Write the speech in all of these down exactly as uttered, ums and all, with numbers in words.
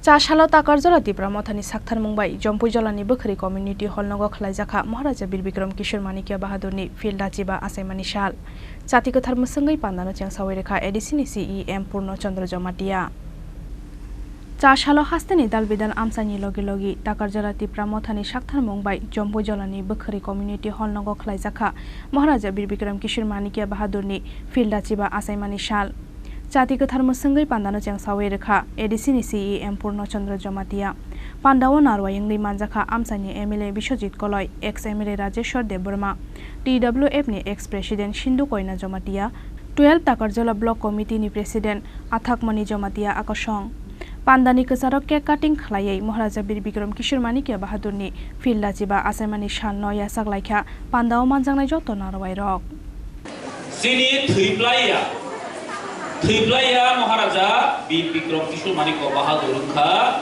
Chasalo Takarjala Tipra Mothani saktharmung bai Jompuijolani Bwkhwrwi Community Hall nogo khwlaijakha Maharaja Bir Bikram Kishore Manikya Bahadurni Field Dachiba achaimani sal. Chati kwthar mwswngwi pandano chengsawi rwkha A D C ni C E M Purno Chandra Jamatia. Chasalo hasteni dalbidal amchaini logi logi Takarjala Tipra Mothani saktharmung bai Jompuijolani Bwkhwrwi Community Hall nogo khwlaijakha Maharaja Bir Bikram Kishore Manikya Bahadurni Field Dachiba achaimani sal. Chati kwthar mwswngwi pandano chengsawi rwkha A D C ni C E M Purno Chandra Jamatia. Pandao narwai wngwi manjakha amchaini M L A Biswajit Koloi, ex M L A Rajeshwar Debbarma, T W F ni ex President Sindhu Koina Jamatia, twelve Takarjala Block Committee ni President Athakmani Jamatia Akosong. Pandani kwcharo cake cutting khwlaiwi Maharaja Bir Bikram Kishore Manikya Bahadurni Field Dachiba achaimani salno yachak laikha pandao manjaknai joto narwai rok. Chini thwiplaiya, thwiplaiya Maharaja Bir Bikram Kishore Manikya Bahadur wngkha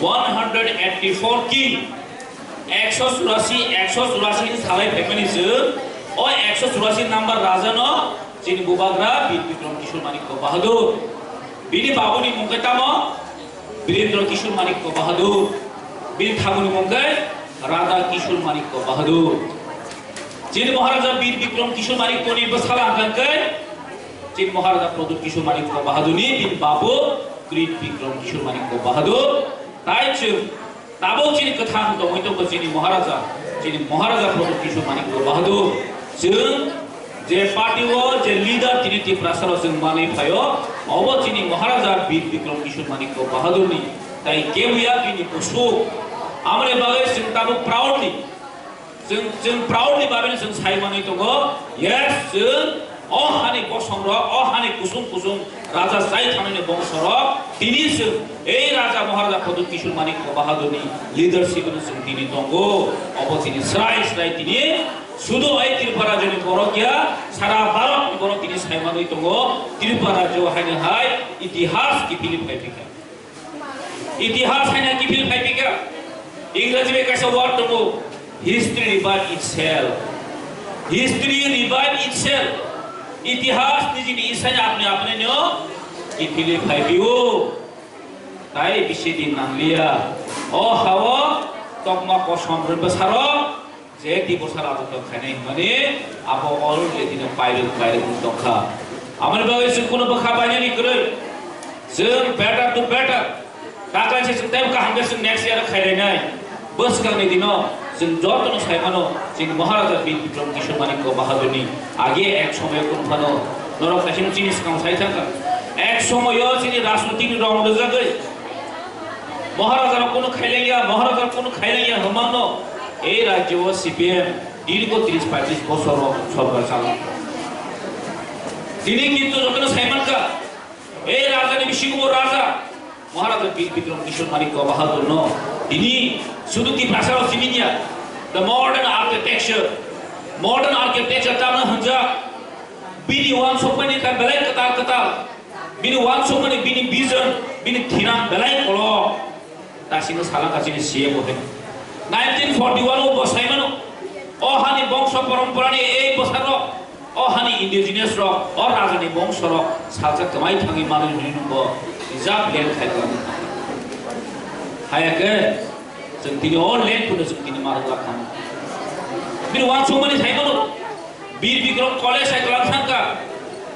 one hundred eighty-four king, ekso churasi, ekso churasi ni salai phaimani se, o ekso churasi number raja no chini bubagra Bir Bikram Kishore Manikya Bahadur. Bini babuni mung khe tamo? Birendra Kishore Manikya Bahadur. Bini thamoni mung khe Radha Kishore Manikya Bahadur. Chini Maharaja Bir Bikram Kishore Manikya ni bwsala hwnkha khe chini Maharaja Pradyut Kishore Manikya Bahadur ni bini babu Kirit Bikram Kishore Manikya Bahadur. Tai chwng tabuk chini kwthang tongwi tongkha chini Maharaja, chini Maharaja Pradyut Kishore Manikya Bahadur. Chwng je party o je leader tini Tiprasa rok chwng manwi phaio, obo chini Maharaja Bir Bikram Kishore Manikya Bahadur ni. Tai kebuya bini bwswk. Amoni bagwi chwng tabuk proudly, chwng, chwng proudly babino chwng sai manwi tongo. Yes, chwng o hani bosong rok, o hani kusung kusung raja chai thangni bongso rok, tini chwng ei Raja Maharaja Pradyut Kishore Manikya Bahadur ni leadership no chwng tini tongo. Obo tini srai srai tini sudu ei Tripura rajyo ni borok ya, sara Bharat ni borok tini sai manwi tongo. Tripura rajyo haino hai itihas kiphilwi phai phikha. Itihas haino kiphilwi phai phikha. Ingraji bai kaisa word tongo, "History revive itself." History revive itself. Itihas nijini isai apni apni no kiphilwi phai phio. Tai bisi din nangliya. O hao tokma kosom rwbwsarok je Tiprasa rajotw khainai hwnmani abo already no pairwk pairwk wng tongkha. Aboni bagwi chwng kunu bwkha bainani kwrwi. Chwng better to better. Taklaise chwng teibo kaham khe chwng next year khairainai. Bwskangni dino chwng jotono sai mano, chini Maharaja Bir Bikram Kishore Manikya Bahadurni age ek somoyo kunu phano norok kaisa chini swkang sai thangkha. Ek somoyo chini rajniti ni rong rwjagwi Maharaja rok kunu khailaiya, Maharaja rok kunu khailaiya hwnmano ei rajyo o C P M dirgho tris paitris bosor rok sorkar chalai. Tini kintu jotono sai mankha, ei raja ni bisingo raja, Maharaja Bir Bikram Kishore Manikya Bahadur no tini sudu Tiprasa rok simi ya, the modern architecture, modern architecture tamno hwnjak, bini uansukmani ta belai kwtal kwtal. Bini uansukmani, bini vision, bini thinang belai kolok. Tasino salangkha chini C M o hai. Nineteen forty-one o bwsai mano. O hani bongso poromporani ei bwsarok, o hani indigenous rok, o rajani bongso rok salsa kwmai thangwi manwi hwnwi nungbo reserve land khai khlai. Haya khe chwng tini o land phano chwng tini marwk lakha. Bini uansukmani sai mano. Bir Bikram College hai kwlang thangkha.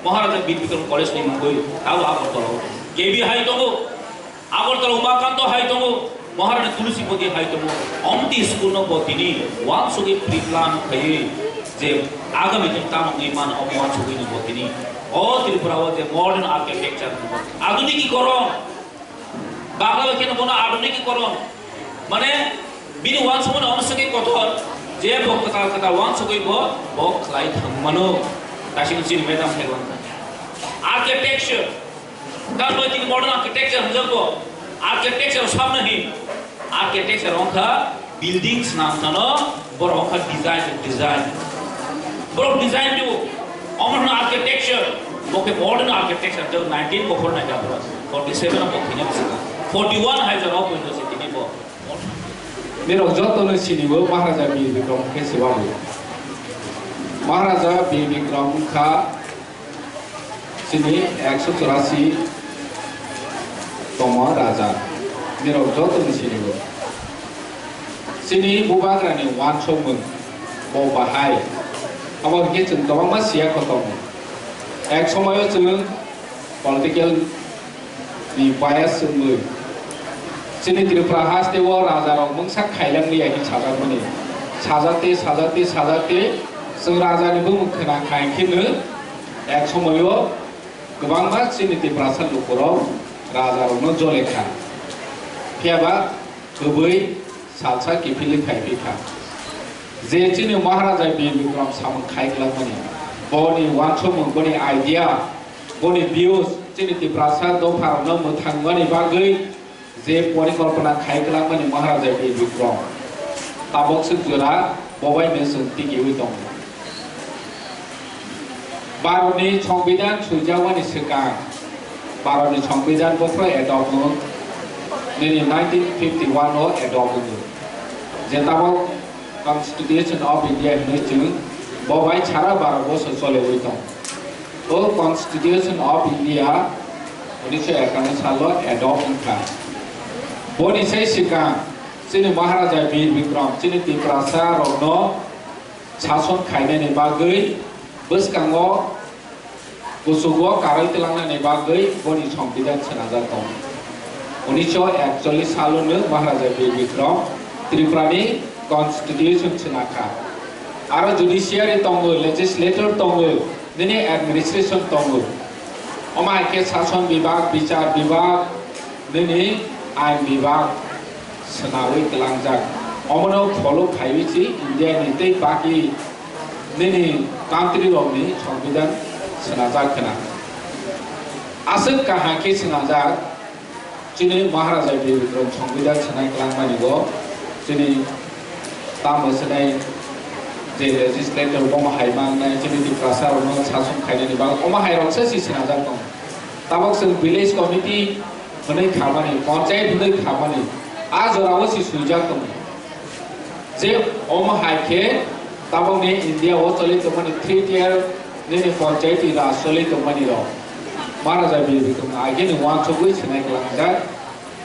Maharaja Bir Bikram College ni mungwi abo Agartala o. K B hai tongo. Agartala Umakanto hai tongo. Maharani Tulusipati hai tongo. Omti school no bo tini uansugwi pre-plan khaiwi je agami din tamo wngwi mano omo uansugwi no bo tini. O Tripura o je modern architecture, adhunikikoron, Bangla bai kheno bono adhunikikoron. Mane bini uansukmani omo se khe kotor, je bo kwtal kwtal uansugwi bo, bo khlai thang mano. Tasino chini madam hai wngkha. Architecture. Tamni bai tini modern architecture hwnjak bo. Architecture sabna hi? Architecture wngkha building swnam sano borok wngkha design, design. Borok design rw. Omo hwno architecture. Bo khe modern architecture, tei nineteen bo phor nai da borok. Forty seven bo phina bwswk. Forty one hai jora o poito se tini bo. Borok jotono sini bo Maharaja Bir Bikram khe se wabo. Maharaja Bir Bikram wngkha chini ekso churasi tongma raja. Rok joto ni sini bo. Chini bubagra ni uansukmung bo bahai. Abo hwnkhe chwng kwbangma siya kotor. Ek somoyo chwng political ni bias wngwi chini Tripura haste o raja rok mungsa khailang liya hin sajak mani. Sajak te, sajak te, sajak te, chwng raja ni bumung khwna khai kheno ek somoyo kwbangma chini Tiprasa lukurok rajarokno jole kha. Phiya ba kwbwi salsa kiphilwi phai phi kha. Je chini Maharaja Bir Bikram samung khai glakmani, boni uansukmung, boni idea, boni views chini Tiprasa dopharokno mwthangmani bagwi je porikolpona khai kwlangmani Maharaja Bir Bikram, tabok swk jora bobai no chwng tikiwi tongo. Bharatni Songbidan swijakmani swkang, Bharatni Songbidan bokhorok adopt wng, nini nineteen fifty one o adopt wng, je tabok Constitution of India hinwi chwng bobai sara Bharat boso choliwi tongo. O Constitution of India unisho ekanno salo adopt wngkha. Boni sai swkang chini Maharaja Bir Bikram chini Tiprasa rokno sason khainani bagwi bwskango kuchugo karwi twlangnani bagwi boni Songbidan swnajak tongo. Unisho ekchollish salono Maharaja Bir Bikram Tripurani Constitution swnakha. Aro judiciary tongo, legislator tongo, nini administration tongo. Omo hai khe sason bibhag, bichar bibhag, nini ain bibhag swnawi twlangjak. Omono follow khaiwi si India ni tei baki nini country rokni Songbidan swnajak khna. Aswk kaham khe swnajak. Chini Maharaja Bir Bikram Songbidan swnai kwlangmani bo chini tamo swnai je legislator bomo hai mangnai chini Tiprasa rokno sason khainani bagwi omo hai rok se si swnajak tongo. Tabok chwng village committee hwnwi khamani, panchayat hwnwi khamani, a jorao si swijak tongo. Je omo hai khe tabokni India o choli tongmani three tier nini panchayati raj choli tongmani rok Maharaja Bir Bikram agini uansugwi swnai kwlangjak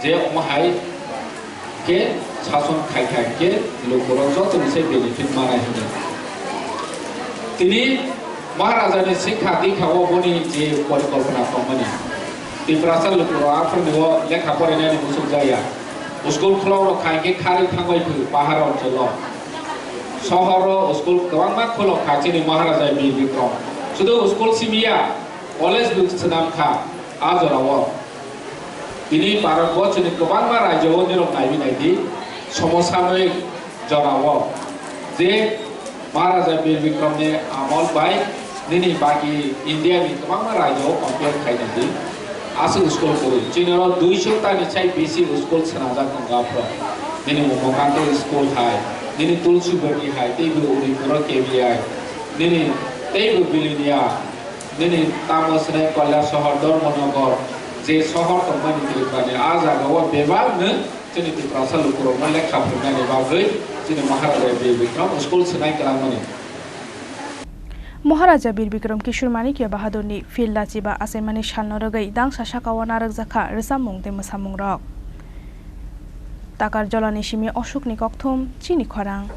je omo hai khe sason khai khai khe lukurok joto ni sai benefit manai hwnwi. Tini Maharaja ni sikha dikha o boni je porikolpona tongmani. Tiprasa lukurok aphuru ni o lekha porinani musuk jaya. School khulok rok khai khe kharwi thangbai phu pahar oncholo. Sohor o school kwbangma khulok kha chini Maharaja Bir Bikram. Sudu school simi ya, college bo swnam kha a jora o. Tini Bharat borchoni kwbangma rajyo o nirok naiwi naidi, somosamwk jora o je Maharaja Bir Bikram ni amol bai nini baki India ni kwbangma rajyo o compare khai naidi. Aswk school kwrwi. Chini oro duiso ta ni sai bisi school swnajak tongo aphuru. Nini Umakanto school hai, nini Tulsibati hai, teibo Udaypur o K B I, nini teibo Bilonia, nini tamo swnai Kailasohor, Dharmanagar, je sohor tongmani Tripura ni, a jaga o bebak no chini Tiprasa lukurokno lekha phwrwngnani bagwi chini Maharaja Bir Bikram school swnai kwlangmani. Maharaja Bir Bikram Kishore Manikya Bahadurni phil lachiba achaimani salno rwgwi dangsa sakao narwkjakha rwchapmung tei mwsamungrok. Takar Jolani simi Ashokni kokthum, chini khorang.